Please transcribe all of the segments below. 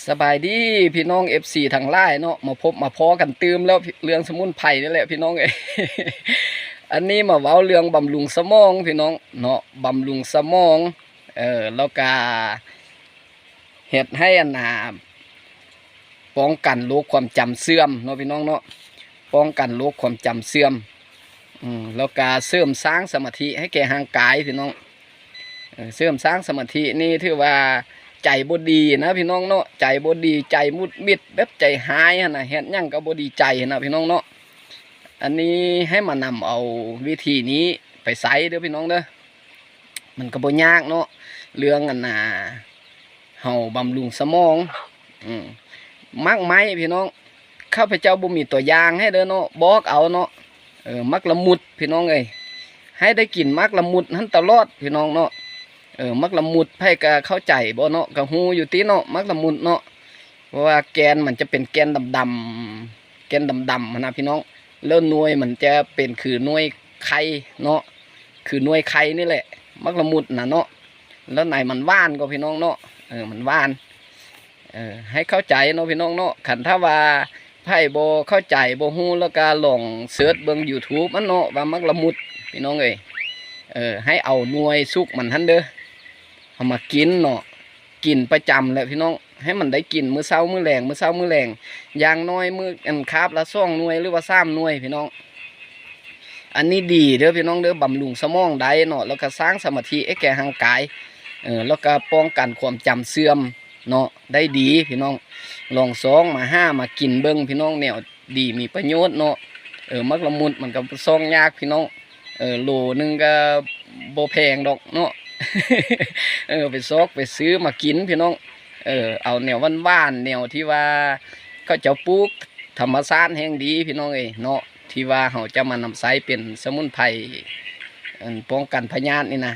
ສະບາຍດີພີ່ນ້ອງ ເອັຟຊີ ທັງຫຼາຍເນາະ, ມາພົບມາພໍ້ກັນຕື່ມແລ້ວ ເລື່ອງສະໝຸນໄພນີ້ແຫຼະພີ່ນ້ອງເອີຍ. ອັນນີ້ມາເວົ້າເລື່ອງບຳລຸງສະໝອງພີ່ນ້ອງເນາະ, ບຳລຸງສະໝອງ ເອີ ແລ້ວກະເຮັດໃຫ້ອັນນ່າ ປ້ອງກັນໂລກຄວາມຈຳເສື່ອມເນາະພີ່ນ້ອງເນາະ, ປ້ອງກັນໂລກຄວາມຈຳເສື່ອມ ອືມ ແລ້ວກະເສີມສ້າງສະມາທິໃຫ້ແກ່ຮ່າງກາຍພີ່ນ້ອງ. ເອີ ເສີມສ້າງສະມາທິນີ້ຖືວ່າໃຈບໍ່ດີນະພີ່ນ້ອງເນາະ, ໃຈບໍ່ດີ ໃຈໝຸດມິດ ແບບໃຈຮ້າຍຫັ້ນນະ, ເຮັດຫຍັງກໍບໍ່ດີໃຈຫັ້ນນະພີ່ນ້ອງເນາະ. ອັນນີ້ໃຫ້ມານຳເອົາວິທີນີ້ໄປໃຊ້ເດີພີ່ນ້ອງເດີ. ມັນກໍບໍ່ຍາກເນາະ ເລື່ອງອັນນ່າ ເຮົາບຳລຸງສະໝອງ ອືມ ໝາກໄມ້ພີ່ນ້ອງ. ຂ້າພະເຈົ້າບໍ່ມີຕົວຢ່າງໃຫ້ເດີເນາະ, ບອກເອົາເນາະ. ເອີ ໝາກລະມຸດພີ່ນ້ອງເອີຍ, ໃຫ້ໄດ້ກິນໝາກລະມຸດຫັ້ນຕະຫຼອດພີ່ນ້ອງເນາະ. ເອີ ໝາກລະມຸດ ໃຜກໍເຂົ້າໃຈບໍ່ເນາະ, ກໍຮູ້ຢູ່ຕິເນາະ ໝາກລະມຸດເນາະ. ເພາະວ່າແກ່ນມັນຈະເປັນແກ່ນດຳໆ ແກ່ນດຳໆຫັ້ນນະພີ່ນ້ອງ, ແລ້ວໜ່ວຍມັນຈະເປັນຄືໜ່ວຍໄຂ່ເນາະ, ຄືໜ່ວຍໄຂ່ນີ້ແຫຼະ ໝາກລະມຸດນະເນາະ. ແລ້ວໃນມັນຫວານກໍພີ່ນ້ອງເນາະ, ເອີ ມັນຫວານ. ເອີ ໃຫ້ເຂົ້າໃຈເນາະພີ່ນ້ອງເນາະ. ຄັນຖ້າວ່າໃຜບໍ່ເຂົ້າໃຈ ບໍ່ຮູ້ ແລ້ວກໍລອງເສີດເບິ່ງ YouTube ມັນເນາະ ວ່າໝາກລະມຸດພີ່ນ້ອງເອີຍ. ເອີ ໃຫ້ເອົາໜ່ວຍສຸກມັນຫັ້ນເດີ ເອົາມາກິນເນາະ, ກິນປະຈຳແຫຼະພີ່ນ້ອງ, ໃຫ້ມັນໄດ້ກິນມື້ເຊົ້າມື້ແລງ ມື້ເຊົ້າມື້ແລງ, ຢ່າງໜ້ອຍມື້ ອັນ ຄາບລະສອງໜ່ວຍ ຫຼືວ່າສາມໜ່ວຍພີ່ນ້ອງ. ອັນນີ້ດີເດີພີ່ນ້ອງເດີ, ບຳລຸງສະໝອງໄດ້ເນາະ, ແລ້ວກໍສ້າງສະມາທິໃຫ້ແກ່ຮ່າງກາຍ ເອີ ແລ້ວກໍປ້ອງກັນຄວາມຈຳເສື່ອມເນາະ ໄດ້ດີພີ່ນ້ອງ. ລອງຊອກມາຫາມາກິນເບິ່ງພີ່ນ້ອງ, ແນວດີມີປະໂຫຍດເນາະ. ເອີ ໝາກລະມຸດມັນກໍຊອກຍາກພີ່ນ້ອງ, ເອີ ໂລໜຶ່ງກໍບໍ່ແພງດອກເນາະ. ເອີ ໄປຊອກໄປຊື້ມາກິນພີ່ນ້ອງ, ເອີ ເອົາແນວຫວານໆ ແນວທີ່ວ່າເຂົາເຈົ້າປູກທຳມະຊາດແຮ່ງດີພີ່ນ້ອງເອີຍເນາະ, ທີ່ວ່າເຮົາຈະມານຳໃຊ້ເປັນສະໝຸນໄພ ອັນ ປ້ອງກັນພະຍາດນີ້ນະ.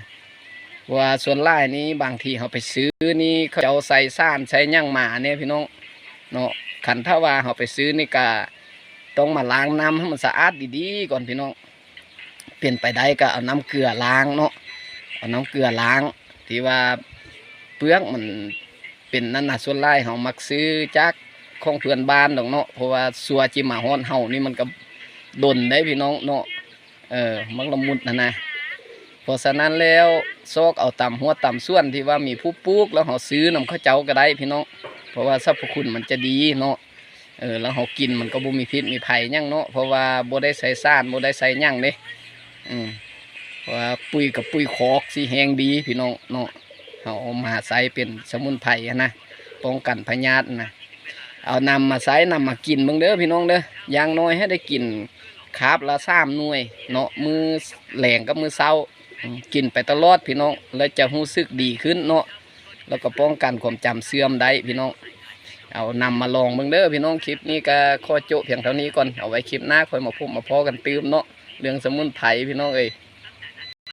ເພາະວ່າສ່ວນຫຼາຍນີ້ ບາງທີເຮົາໄປຊື້ນີ້ ເຂົາເຈົ້າໃສ່ສານໃສ່ຫຍັງມາແດ່ພີ່ນ້ອງເນາະ. ຄັນຖ້າວ່າເຮົາໄປຊື້ນີ້ກະຕ້ອງມາລ້າງນ້ຳໃຫ້ມັນສະອາດດີໆກ່ອນພີ່ນ້ອງ, ເປັນໄປໄດ້ກໍເອົານ້ຳເກືອລ້າງເນາະ, ເອົານ້ຳເກືອລ້າງ ທີ່ວ່າເປືອກມັນເປັນນັ້ນນະ. ສ່ວນຫຼາຍເຮົາມັກຊື້ຈາກຂອງເພື່ອນບ້ານດອກເນາະ, ເພາະວ່າຊົ່ວຊິມາຮອດເຮົານີ້ມັນກໍດົນໄດ໋ພີ່ນ້ອງເນາະ. ເອີ ໝາກລະມຸດຫັ້ນນະ. ເພາະສະນັ້ນແລ້ວ ຊອກເອົາຕາມຮົ້ວຕາມສວນທີ່ວ່າມີຜູ້ປູກ ແລ້ວເຮົາຊື້ນຳເຂົາເຈົ້າກໍໄດ້ພີ່ນ້ອງ, ເພາະວ່າສັບພະຄຸນມັນຈະດີເນາະ. ເອີ ແລ້ວເຮົາກິນມັນກໍບໍ່ມີພິດມີໄພຫຍັງເນາະ, ເພາະວ່າບໍ່ໄດ້ໃສ່ສານ ບໍ່ໄດ້ໃສ່ຫຍັງເດ້. ອືມ ເພາະວ່າປຸ໋ຍກັບປຸ໋ຍຄອກຊິແຮງດີພີ່ນ້ອງເນາະ, ເຮົາເອົາມາໃຊ້ເປັນສະໝຸນໄພຫັ້ນນະ ປ້ອງກັນພະຍາດນະ. ເອົານຳມາໃຊ້ ນຳມາກິນເບິ່ງເດີພີ່ນ້ອງເດີ, ຢ່າງໜ້ອຍໃຫ້ໄດ້ກິນຄາບລະສາມໜ່ວຍເນາະ, ມື້ແລງກັບມື້ເຊົ້າ ອືມ ກິນໄປຕະຫຼອດພີ່ນ້ອງ ແລ້ວຈະຮູ້ສຶກດີຂຶ້ນເນາະ, ແລ້ວກໍປ້ອງກັນຄວາມຈຳເສື່ອມໄດ້ພີ່ນ້ອງ. ເອົານຳມາລອງເບິ່ງເດີພີ່ນ້ອງ. ຄລິບນີ້ກໍຂໍໂຈະພຽງເທົ່ານີ້ກ່ອນ, ເອົາໄວ້ຄລິບໜ້າຄ່ອຍມາພົບມາພໍ້ກັນຕື່ມເນາະ, ເລື່ອງສະໝຸນໄພພີ່ນ້ອງເອີຍ.